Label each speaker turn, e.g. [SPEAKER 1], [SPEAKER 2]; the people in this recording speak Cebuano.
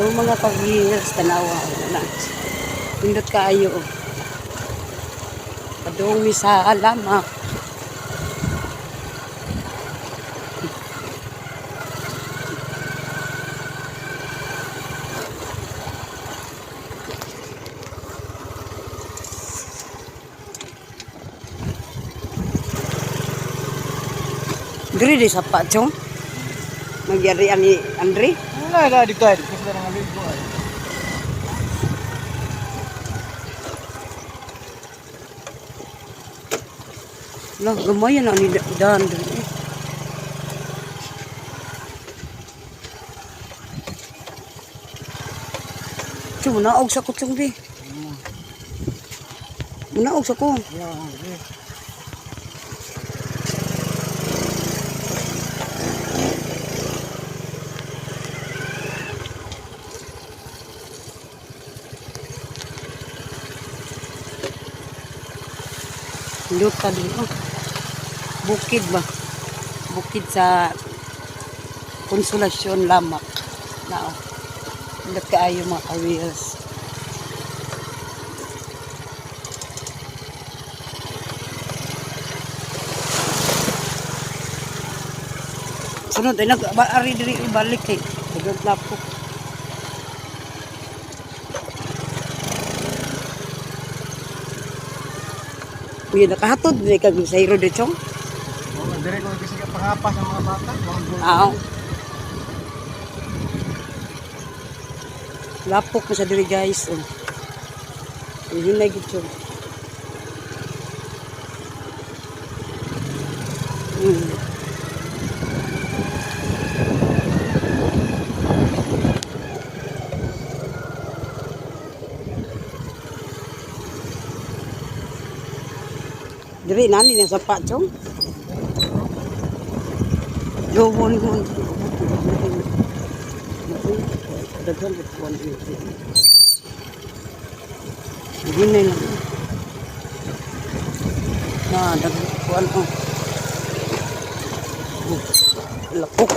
[SPEAKER 1] Hello, mga ka-wheels, tanawa na. Pindot kaayo, oh. Padung mi sa Lamac. Diri di sa Pachong. Magyari ani Andre.
[SPEAKER 2] Wala na dito ay kasi na nga ligo ay.
[SPEAKER 1] Lah, gamay na ni Dan diri, eh. Chong, naog sa ko, Chong, di. Munaog sa ko.
[SPEAKER 2] Yeah, okay.
[SPEAKER 1] Luta din, oh. Bukid ba? Bukid sa Konsolasyon, Lamac. Na, oh. Pindot kaayo, mga ka-wheels. Sunod ay nag ari diri ibalik kay dagang lapok. Uy, nakahatod ni kag sa hero de, Chong.
[SPEAKER 2] Oh, dire ko kasi pangapas ang mga bata.
[SPEAKER 1] Ah. Lapok mo sa diri, guys. Oh. Ang hinay gid, Chong. Diri nani na sa Chong. Gawon ko. Daghan ko kuan ini. Hinay lang. Na daghan kuan, oh. Lapok.